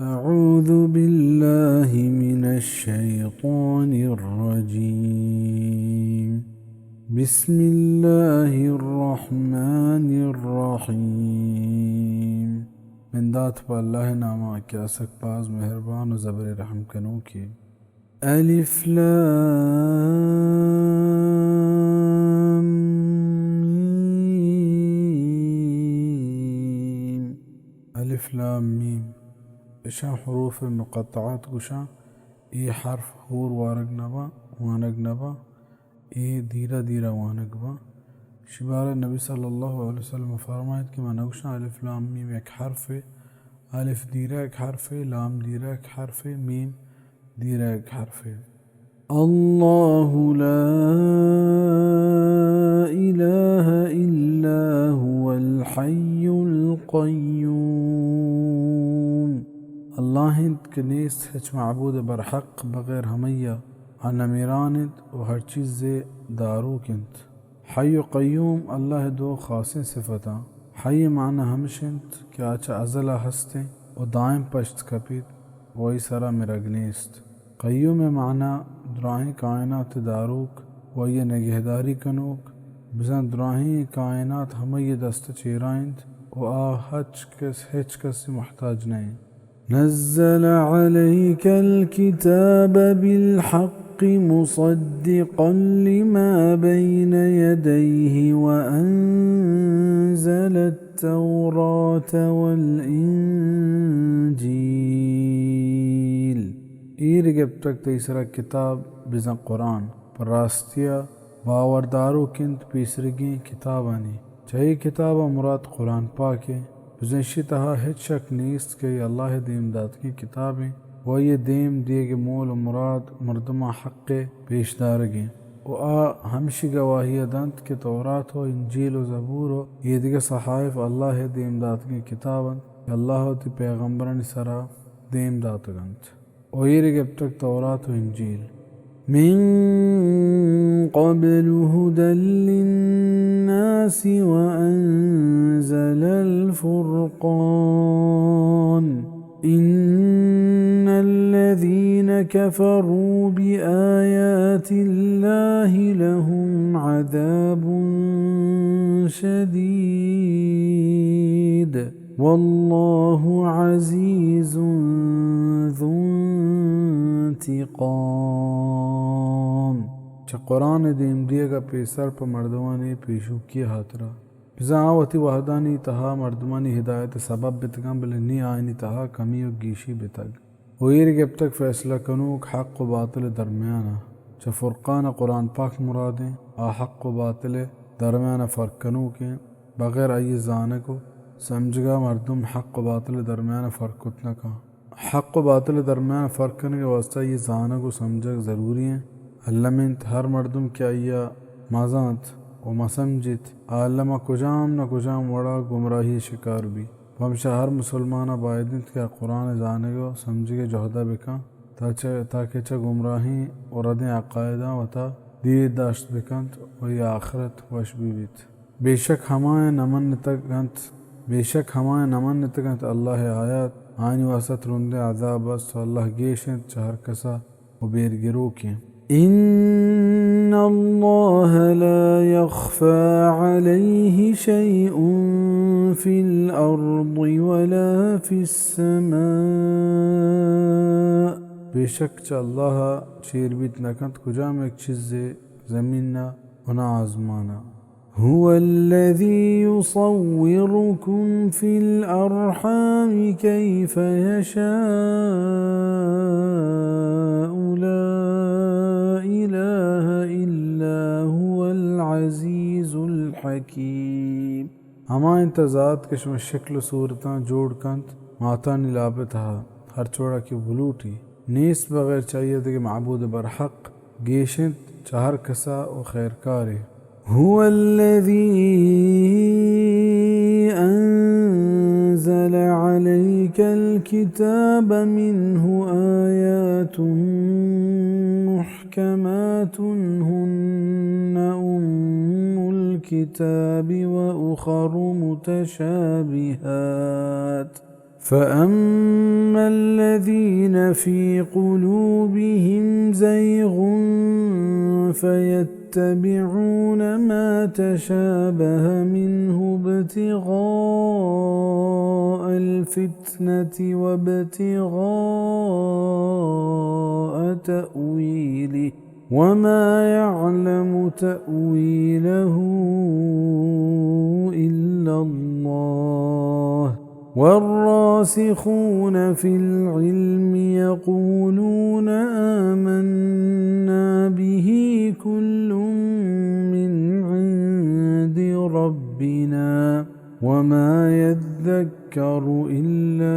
أعوذ بالله من الشيطان الرجيم. بسم الله الرحمن الرحيم. من دات پہ اللہ ءِ نام ءَ کہ آسک باز مہربان و زبر رحم کنوکیں. الف لام میم. الف لام میم. اشاں حروف مقطعات گوشاں. اے حرف ہور وارگ نہ باں، وانگ نہ باں. اے دیرا دیرا وانگ باں. شی بارہ نبی صلی اللہ علیہ وسلم فرمائیت کہ من نگوشاں الف لام میم یک حرفے، الف دیرا یک حرفے، لام دیرا یک حرفے، میم دیرا یک حرفے. الله لا إله إلا هو الحي القيوم. اللہ انت کہ نیست ہچ معبود برحق بغیر ہمئی ءَ، آ نمیران انت و ہر چیزے داروک انت. حی و قیوم اللہ ءِ دو خاصیں صفتاں. حی ءِ معنی ہمش انت کہ آ چہ ازل ءَ ہست انت و دائم پشت کپیت و آئی سرا مرگ نیست. قیوم ءِ معنی دراہیں کائنات ءِ داروک و آئی ءِ نگہداری کنوک، بزاں دراہیں کائنات ہمئی ءِ دست ءِ چیرا انت و آ ہچ کس، ہچ کس ءِ محتاج نہ انت. نزل عليك الكتاب بالحق مصدقا لما بين يديه وأنزل التوراة والإنجيل. ایر گپتگ تئی سرا کتاب، بزاں قرآن، پہ راستی ءَ باورداروک انت پیسریگیں کتابانی. چہ اے کتاب ءَ مراد قرآن پاک انت. بزاں ایشی تہا ہچ شک نیست کہ اے اللہ ءِ دیم داتگیں کتاب انت و آئی ءِ دیم دیگ ءِ مول و مراد مردماں حق ءِ پیش دارگ انت و آ ہمشی گواہی ءَ دنت کہ تورات و انجیل و زبور و اے دگہ صحائف اللہ ءِ دیم داتگیں کتاب انت کہ اللہ ءَ وتی پیغمبرانی سرا دیم داتگ انت. و ایر گپتگ تورات و انجیل. من قبل هدى للناس وأنزل الفرقان. إن الذين كفروا بآيات الله لهم عذاب شديد. والله عزيز ذو انتقام. چہ قرآن ءِ دیم دیگ ءَ پیسر پہ مردمانی پیشوکی ءِ ہاترا. بزاں آ وتی وہدانی تہا مردمانی ہدایت ءِ سبب بیتگاں، بلے نی آیانی تہا کمی و گیشی بیتگ. و ایر گپتگ فیصلہ کنوک حق و باطل ءِ درمیان ءَ. چہ فرقان ءَ قرآن پاک مراد انت، آ حق و باطل ءِ درمیان ءَ فرق کنوک انت. بغیر آئی ءِ زانگ و سمجھگ ءَ مردم حق و باطل ءِ درمیان ءَ فرق کت نہ کن. حق و باطل ءِ درمیان ءَ فرق کنگ ءِ واستہ آئی ءِ زانگ و سمجھگ ضروری انت. الم انت ہر مردم کہ آئی ءَ مہ زانت و مہ سمجھیت، آ الم ءَ کجام نہ کجام وڑ ءَ گمراہی ءِ شکار بیت. پمشا ہر مسلمان ءَ باید انت کہ آ قرآن ءِ زانگ ءُ سمجھگ ءِ جہد ءَ بہ کنت، تا چہ، تاکہ چہ گمراہیں ءُ ردیں عقائداں وتا دیر داشت بہ کنت ءُ آئی ءِ آخرت وش بہ بیت۔ بے شک ہمایاں نہ منتگ انت، بے شک ہمایاں نہ منتگ انت اللہ ءِ آیات، آیانی واستہ ترندیں عذاب است ءُ اللہ گیش انت چہ ہر کس ءَ ءُ بیر گروکیں۔ إن الله لا يخفى عليه شيء في الأرض ولا في السماء۔ بے شک چہ اللہ ءَ چیر بیت نہ کنت کجام یک چیزے زمین ءَ ءُ نہ آزمان ءَ۔ هو الذي يصوركم في الأرحام كيف يشاء لا إله إلا هو العزيز الحكيم۔ ہما انت ذات کہ شما شکل ءُ صورتاں جوڑ کنت ماتانی لاپ ءِ تہا، ہرچ وڑا کہ بلوٹی۔ نیست بغیر چہ آئی ءَ دگہ معبود برحق، گیش انت چہ ہر کس ءَ ءُ خیرکارے۔ هو الذي أنزل عليك الكتاب منه آيات محكمات هن أم الكتاب وأخر متشابهات۔ فأما الذين في قلوبهم زيغ فيتبعون ما تشابه منه ابتغاء الفتنة وابتغاء تأويله وما يعلم تأويله إلا الله والراسخون في العلم يقولون آمنا به كل من عند ربنا وما يذكر إلا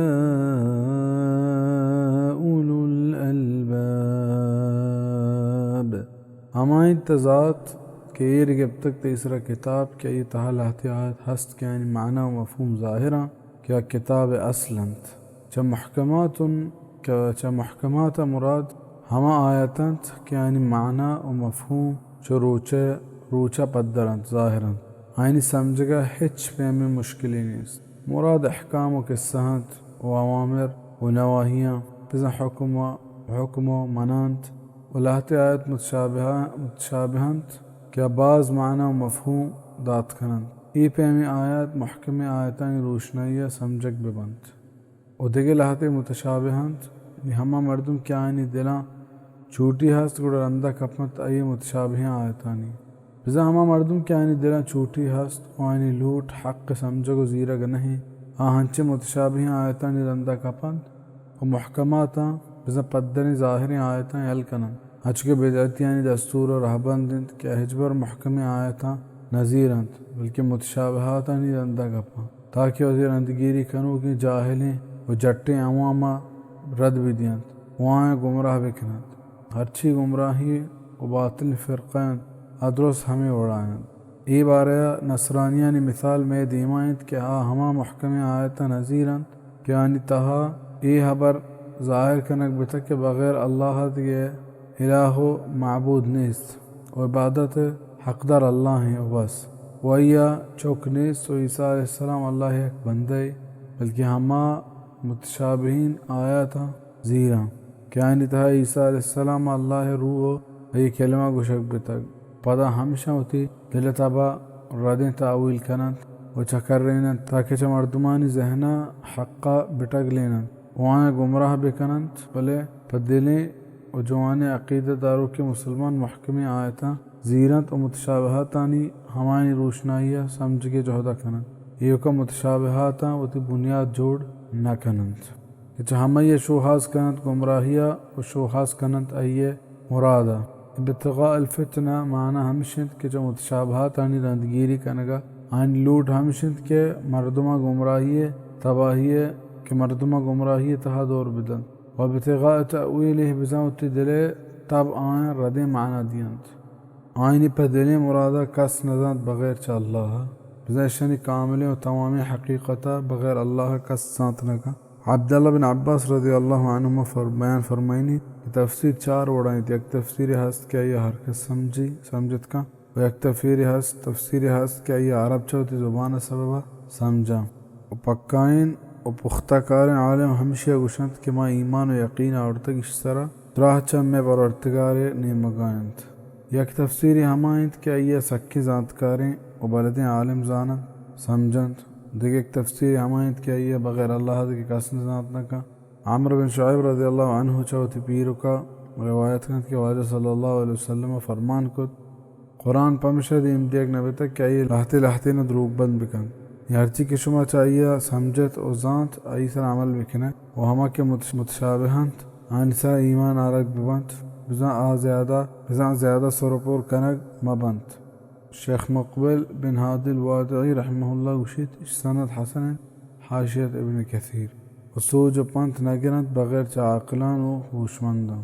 أولو الألباب. ہمائی تہ ذات کہ ایر گپتگ تئی سرا کتاب کہ آئی تہا لہتے آیت ہست کہ آیانی معنی و مفہوم ظاہراں کہ آ کتاب اصل انت۔ چہ محکمات، چہ محکمات مراد ہما آیت انت کہ آیانی معنی و مفہوم چو روچہ، روچہ پدر انت، ظاہر انت۔ آیانی سمجھگا ہچ پیمیں مشکلے نیست۔ مراد احکام و قصہ انت و اوامر و نواہیاں، بزاں حکم و، حکم و منع انت و لہتے آیت متشابہ، متشابہ انت کہ آ باز معنی و مفہوم دات کننت۔ اے پیمیں آیت محکمیں آیتانی روشنائیا سمجھگ بہ بنت۔ و دگہ لہتے متشابہ انت، نی ہما مردم کہ آیانی دلاں چوٹی ہست گڑا رندا کپنت آئی متشابہیں آیتانی۔ بزاں ہما مردم کہ آیانی دلاں چوٹی ہست و آیانی لوٹ حق سمجھگ و زیرگ نہ انت، آ ہنچیں متشابہیں آیتانی رندا کپنت و محکماتاں بزاں پدریں ظاہریں آیتاں یل کننت۔ انچو کہ بدعتیانی دستور و رہبند انت کہ آ ہچبر محکمیں آیتاں نہ زیرنت، بلکہ متشابہاتانی رندا کپنت، تاکہ وتی رندگیری کنوکیں جاہلیں و جٹیں عوام ء رد بہ دینت و آیاں گمراہ بہ کننت۔ ہرچی گمراہی و باطل فرقہ انت، آ درست ہمے وڑا انت۔ اے بارہ ء نصرانیانی مثال مئے دیما انت کہ آ ہما محکمیں آیتاں نہ زیرنت کہ آنی تہا اے ہبر ظاہر کنگ بتگ کہ بغیر اللہ ء دگہ الہ و معبود نیست و عبادت ء حقدار اللہ ایں و بس، و آئی ء چک نیست و عیسی علیہ السلام اللہ ء یک بندہ ء، بلکہ ہما متشابہین آیاتاں زیراں کہ آیانی تہا عیسی علیہ السلام ء اللہ ء روح و آئی ء کلمہ گوشگ بتگ۔ پدا ہمشاں وتی دل ء تب ء ردیں تاویل کننت و چکریننت، تاکہ چہ مردمانی ذہن ء حق ء بٹگلیننت و آیاں گمراہ بکننت، بلے پہ دلیں و جوانیں عقیدہ داروکیں مسلمان محکمیں آیتاں زیرنت و متشابہاتانی ہمایانی روشنائی ء سمجھگ ء جہد ء کننت۔ ایوکا متشابہاتاں وتی بنیاد جوڑ نہ کننت کہ چہ ہمائی ء شوہاز کننت گمراہی ء و شوہاز کننت آئی ء مراد ء۔ ابتغاء الفتنہ معنی ہمش انت کہ چہ متشابہاتانی رندگیری کنگ ء، آیانی لوٹ ہمش انت کہ مردماں گمراہی ء تباہی ء، کہ مردماں گمراہی ء تہا دور بدنت۔ و ابتغاء تأویلہ، بزاں وتی دل ء تب آیاں ردیں معنی دینت۔ آیانی پہ دلیں مراد ء کس نزانت بغیر چہ اللہ ء۔ بزاں اشانی کاملیں و تمامیں حقیقت ء بغیر اللہ ء کس زانت نہ کنت۔ عبداللہ بن عباس رضی اللہ عنہما فر-، بیان فرمائینی کہ تفسیر چار وڑا انت۔ یک تفسیرے ہست کہ آئی ء ہر کس سمجھی، سمجھت کن۔ و یک تفسیرے ہست، تفسیرے ہست کہ آئی ء عرب چہ وتی زبان ء سبب ء سمجھاں۔ و پکائیں و پختہ کاریں عالم ہمشی ء گوشنت کہ ما ایمان و یقین آورتگ ایشی سرا، تراہ چہ مئے پرورتگار ء نیمگا انت۔ یک تفسیرے ہما انت کہ آئی ء سکیں زانتکاریں و بلدیں عالم زاننت، سمجھنت۔ دگہ یک تفسیرے ہما انت کہ آئی ء بغیر اللہ ء دگہ کس نزانت نہ کن۔ عمرو بن شعیب رضی اللہ عنہ چہ وتی پیرکا روایت کنت کہ واجہ صلی اللہ علیہ وسلم ء فرمان کت، قرآن پمشا دیم دیگ نہ بیتگ کہ آئی ء لہتے لہتینا دروگ بند بکنت۔ یا ہرچی کہ شما چہ آئی ء سمجھت و زانت، آئی سرا عمل بکنئے و ہما کہ متش-، متشابہ انت، آنی سرا ایمان آرگ ببنت، بزاں آ زیادہ، بزاں زیادہ سر و پر کنگ مبنت۔ شیخ مقبل بن ہادی الوادعی رحمہ اللہ گوشیت، اش سند حسن انت، حاشیت ابن کثیر، و سوج و پنت نگرنت بغیر چہ عاقلان و ہوشمندان۔